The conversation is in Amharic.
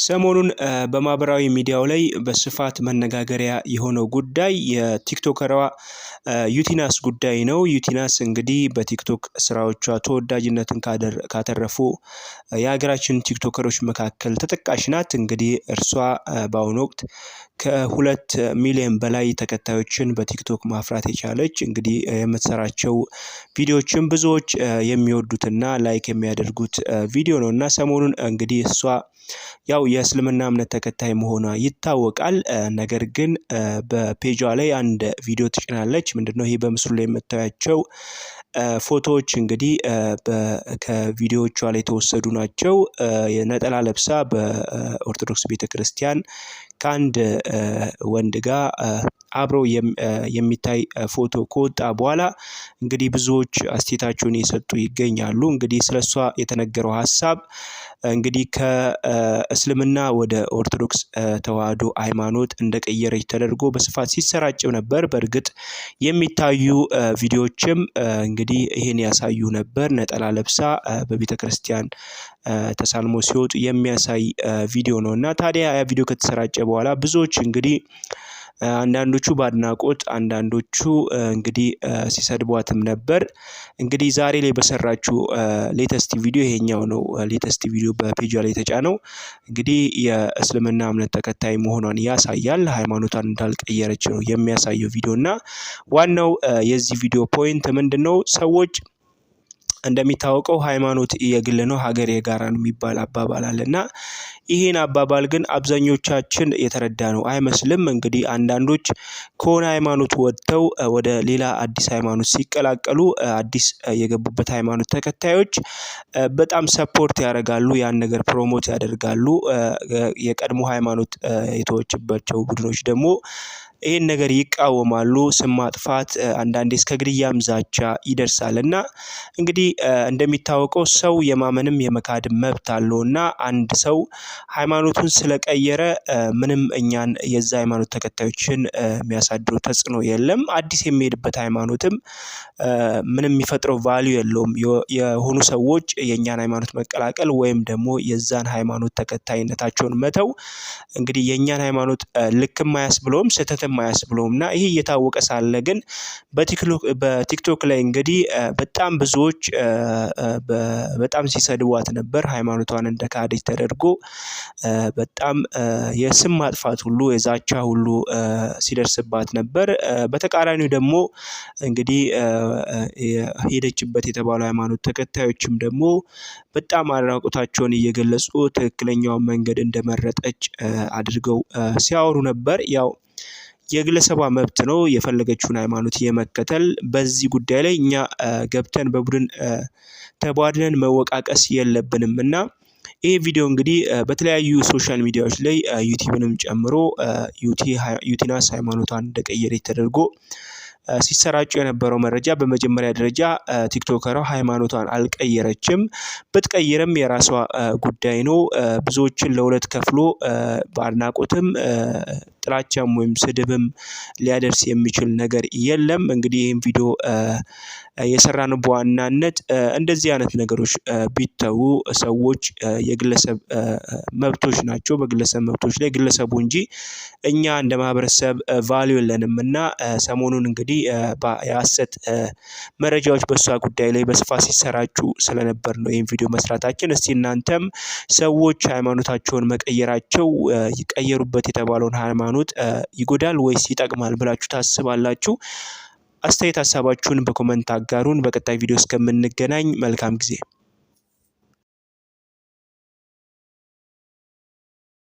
ሰሞኑን በማህበራዊ ሚዲያው ላይ በስፋት መነጋገሪያ የሆነው ጉዳይ የቲክቶከሯ ዩቲናስ ጉዳይ ነው። ዩቲናስ እንግዲህ በቲክቶክ ስራዎቿ ተወዳጅነትን ካተረፉ የሀገራችን ቲክቶከሮች መካከል ተጠቃሽ ናት። እንግዲህ እርሷ በአሁኑ ወቅት ከ2 ሚሊዮን በላይ ተከታዮችን በቲክቶክ ማፍራት የቻለች፣ እንግዲህ የምትሰራቸው ቪዲዮዎችን ብዙዎች የሚወዱትና like የሚያደርጉት ቪዲዮ ነው። እና ሰሞኑን እንግዲህ እሷ ያው የእስልምና እምነት ተከታይ መሆኗ ይታወቃል። ነገር ግን በፔጇ ላይ አንድ ቪዲዮ ትጭናለች። ምንድነው ይሄ በምስሉ ላይ የምታያቸው ፎቶዎች? እንግዲህ ከቪዲዮዎቿ ላይ የተወሰዱ ናቸው። የነጠላ ለብሳ በኦርቶዶክስ ቤተክርስቲያን ከአንድ ወንድ ጋር አብረው የሚታይ ፎቶ ከወጣ በኋላ እንግዲህ ብዙዎች አስተያየታቸውን እየሰጡ ይገኛሉ። እንግዲህ ስለሷ የተነገረው ሀሳብ እንግዲህ ከእስልምና ወደ ኦርቶዶክስ ተዋህዶ ሃይማኖት እንደቀየረች ተደርጎ በስፋት ሲሰራጭም ነበር። በእርግጥ የሚታዩ ቪዲዮዎችም እንግዲህ ይሄን ያሳዩ ነበር። ነጠላ ለብሳ በቤተክርስቲያን ተሳልሞ ሲወጡ የሚያሳይ ቪዲዮ ነው። እና ታዲያ ያ ቪዲዮ ከተሰራጨ በኋላ ብዙዎች እንግዲህ አንዳንዶቹ በአድናቆት፣ አንዳንዶቹ እንግዲህ ሲሰድቧትም ነበር። እንግዲህ ዛሬ ላይ በሰራችው latest ቪዲዮ፣ ይሄኛው ነው latest ቪዲዮ በፔጇ ላይ የተጫነው፣ እንግዲህ የእስልምና እምነት ተከታይ መሆኗን ያሳያል። ሃይማኖቷን እንዳልቀየረች ነው የሚያሳየው ቪዲዮ። እና ዋናው የዚህ ቪዲዮ point ምንድነው? ሰዎች እንደሚታወቀው ሃይማኖት የግል ነው፣ ሀገር የጋራ ነው የሚባል አባባል አለ። እና ይሄን አባባል ግን አብዛኞቻችን የተረዳነው አይመስልም። እንግዲህ አንዳንዶች ከሆነ ሃይማኖት ወጥተው ወደ ሌላ አዲስ ሃይማኖት ሲቀላቀሉ አዲስ የገቡበት ሃይማኖት ተከታዮች በጣም support ያደርጋሉ፣ ያን ነገር promote ያደርጋሉ። የቀድሞ ሃይማኖት የተወችባቸው ቡድኖች ደግሞ ይሄን ነገር ይቃወማሉ። ስም ማጥፋት፣ አንዳንዴ እስከ ግድያም ዛቻ ይደርሳል። እና እንግዲህ እንደሚታወቀው ሰው የማመንም የመካድም መብት አለው። እና አንድ ሰው ሃይማኖቱን ስለቀየረ ምንም እኛን የዛ ሃይማኖት ተከታዮችን የሚያሳድረው ተጽዕኖ የለም። አዲስ የሚሄድበት ሃይማኖትም ምንም የሚፈጥረው value የለውም። የሆኑ ሰዎች የእኛን ሃይማኖት መቀላቀል ወይም ደግሞ የዛን ሃይማኖት ተከታይነታቸውን መተው እንግዲህ የእኛን ሃይማኖት ልክም አያስብለውም፣ ስህተትም አያስብለውም። እና ይሄ እየታወቀ ሳለ ግን በቲክቶክ ላይ እንግዲህ በጣም ብዙዎች በጣም ሲሰድቧት ነበር። ሃይማኖቷን እንደካደች ተደርጎ በጣም የስም ማጥፋት ሁሉ፣ የዛቻ ሁሉ ሲደርስባት ነበር። በተቃራኒው ደግሞ እንግዲህ ሄደችበት የተባሉ ሃይማኖት ተከታዮችም ደግሞ በጣም አድናቆታቸውን እየገለጹ ትክክለኛውን መንገድ እንደመረጠች አድርገው ሲያወሩ ነበር። ያው የግለሰቧ መብት ነው የፈለገችውን ሃይማኖት የመከተል። በዚህ ጉዳይ ላይ እኛ ገብተን በቡድን ተቧድነን መወቃቀስ የለብንም። እና ይሄ ቪዲዮ እንግዲህ በተለያዩ social media ዎች ላይ ዩቲዩብንም ጨምሮ ዩቲናስ ሃይማኖቷን እንደቀየረች ተደርጎ ሲሰራጩ የነበረው መረጃ፣ በመጀመሪያ ደረጃ ቲክቶከሯ ሃይማኖቷን አልቀየረችም። ብትቀይርም የራሷ ጉዳይ ነው። ብዙዎችን ለሁለት ከፍሎ በአድናቆትም ጥላቻም ወይም ስድብም ሊያደርስ የሚችል ነገር የለም። እንግዲህ ይህን ቪዲዮ የሰራነው በዋናነት እንደዚህ አይነት ነገሮች ቢተዉ፣ ሰዎች የግለሰብ መብቶች ናቸው። በግለሰብ መብቶች ላይ ግለሰቡ እንጂ እኛ እንደ ማህበረሰብ value የለንም። እና ሰሞኑን እንግዲህ የሀሰት መረጃዎች በእሷ ጉዳይ ላይ በስፋት ሲሰራጩ ስለነበር ነው ይህን ቪዲዮ መስራታችን። እስቲ እናንተም ሰዎች ሃይማኖታቸውን መቀየራቸው ቀየሩበት የተባለውን ሃይማኖት ይጎዳል ወይስ ይጠቅማል ብላችሁ ታስባላችሁ? አስተያየት ሀሳባችሁን በ comment አጋሩን። በቀጣይ ቪዲዮ እስከምንገናኝ መልካም ጊዜ።